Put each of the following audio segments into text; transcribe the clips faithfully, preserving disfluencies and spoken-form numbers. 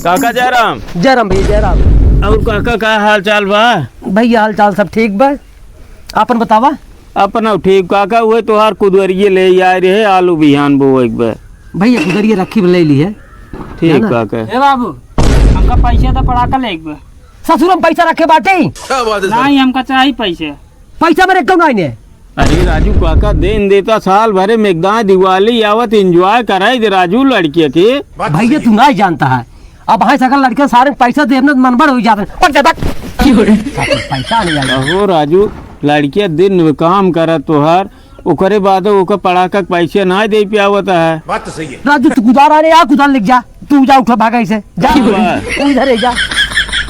काका जयराम। जयराम भैया, जयराम। और काका, का हाल चाल बा? भैया, हाल चाल सब ठीक बा, आपन बतावा। अपना ठीक काका, उहे तोहार कुदरिये ले आए रहे, आलू बिहान बोए के बा। भैया, कुदरिये रखी, ले ली है। ठीक है ना? काका। ए बाबू, हमका पैसा तो पड़ाका ले एक बा। ससुर, हम पैसा रखे बाटे। क्या बात है सर? नहीं, हमका चाही पैसा। पैसा मेरे क्यों नहीं ने? अरे राजू काका, दिन देता साल भरे में एक दाएं दिवाली आवत, enjoy कराई दे राजू लड़किया के। भैया, तू नहीं जानता है, अब है सगल लड़किया सारे पैसा देब ना, मन बड़ हो जात है। पक जा, पक। पैसा नहीं आया। अहो राजू, लड़किया दिन में काम करत तोहार, ओकरे बाद ओकर पड़ाका के पैसे ना दे पावत है। बात तो सही है। राजू, तू कुदार आ रे, आ कुदार लेके जा, तू जा, उठा भागा इसे, जा। ठीक बा। तू इधर ही जा।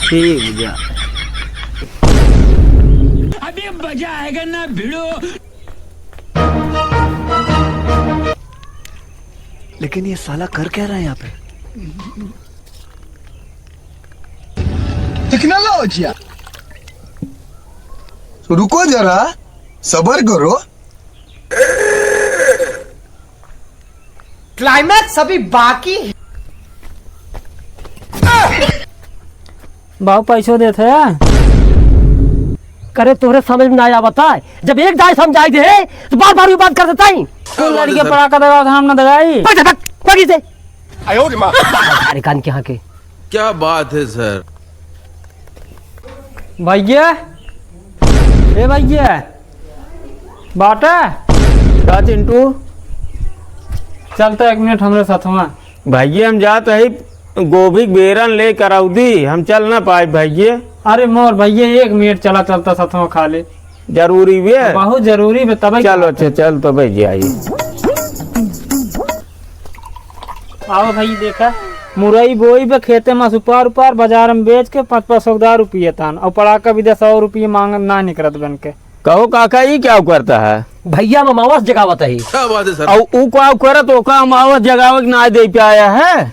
ठीक जा। अभी मजा आएगा ना भिड़ो। लेकिन ये साला कर क्या रहा है यहाँ पे? टेक्नोलॉजिया। रुको जरा, सबर करो। क्लाइमैक्स अभी बाकी है। बाबू, पैसो देत है। करे, तोहरे समझ में ना आवत है। जब एक दाई समझाई दे, तो बार बार ये बात कर देता ही। तू लड़के पड़ाका दगावत, हम ना दगाई। भाग जा, भाग, भाग इसे। आयो रे माँ। अरे कान के यहाँ के। क्या बात है सर। भैया, ए भैया, बाटा। का चिंटू? चलता एक मिनट हमरे साथवा। भैया, हम जात हई गोभी के बेरन ले करौदी, हम चल ना पाए भैया। अरे मोर भैया, एक मिनट चला, चलता साथवा खाली। जरूरी बे? बहुत जरूरी बे, तबे चलो, अच्छा, चल तो भाई जाई। आओ भाई, देखा, मुरई बोई बे खेते में सुपार उपार, बाजार में बेच के पाँच पाँच सौ दस रुपये तान, और पड़ाका भी दे सौ रुपये मांग ना निकरत बन के। कहो काका, ई क्या करता है? भैया, हम अमावस जगावत है। क्या बात है सर? और ऊ का करत, ओका अमावस जगावे के ना दे पाया है?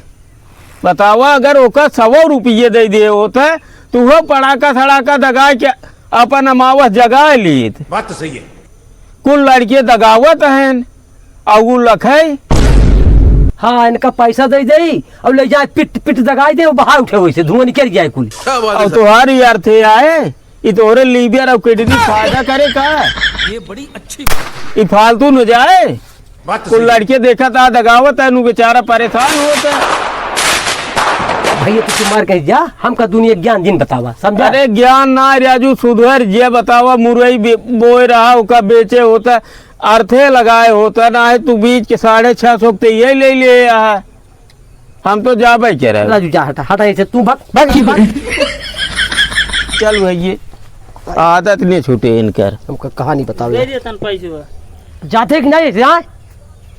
बतावा, अगर ओका सौ रुपये दे दे होत है, तो वो पड़ाका सड़ाका दगा के अपन अमावस जगा लीत। बात तो सही है। कुल लड़के दगावत हैं, और ऊ लखई। हाँ, इनका पैसा दे दे और ले जाए, पिट पिट दगाई दे, बाहर उठे, वैसे धुआं निकल जाए कुल। क्या बात है और सर? तुम्हारी अर्थ है आए, ये तोहरे liver और kidney फायदा करे का? ये बड़ी अच्छी बात। ये फालतू न जाए। बात तो कुल सही। लड़के देखा था दगावत है, नु बेचारा परेशान होत है। भैया, तू मार कहीं जा, हमका दुनिया ज्ञान जिन बतावा, समझा? अरे ज्ञान ना राजू, सुधर जे बतावा, मुरई बे-, बोए रहा, ओका बेचे होता, अर्थे लगाए होता, ना है तू बीच के साढ़े छह सौ के यही ले लिए यहाँ। हम तो जाबे के रहे। राजू, जा, हटा, हटा, ऐसे तू भाग, भाग, भाग। चल भैया, आदत नहीं छूटे इनकर। हमका कहानी बतावे। दे दे तन पैसे बा। जाते कि नहीं, हाँ?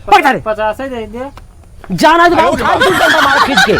पकड़ रे। पचास ही दे दे। जाना तो बहुत खान तू चलता मार खींच के।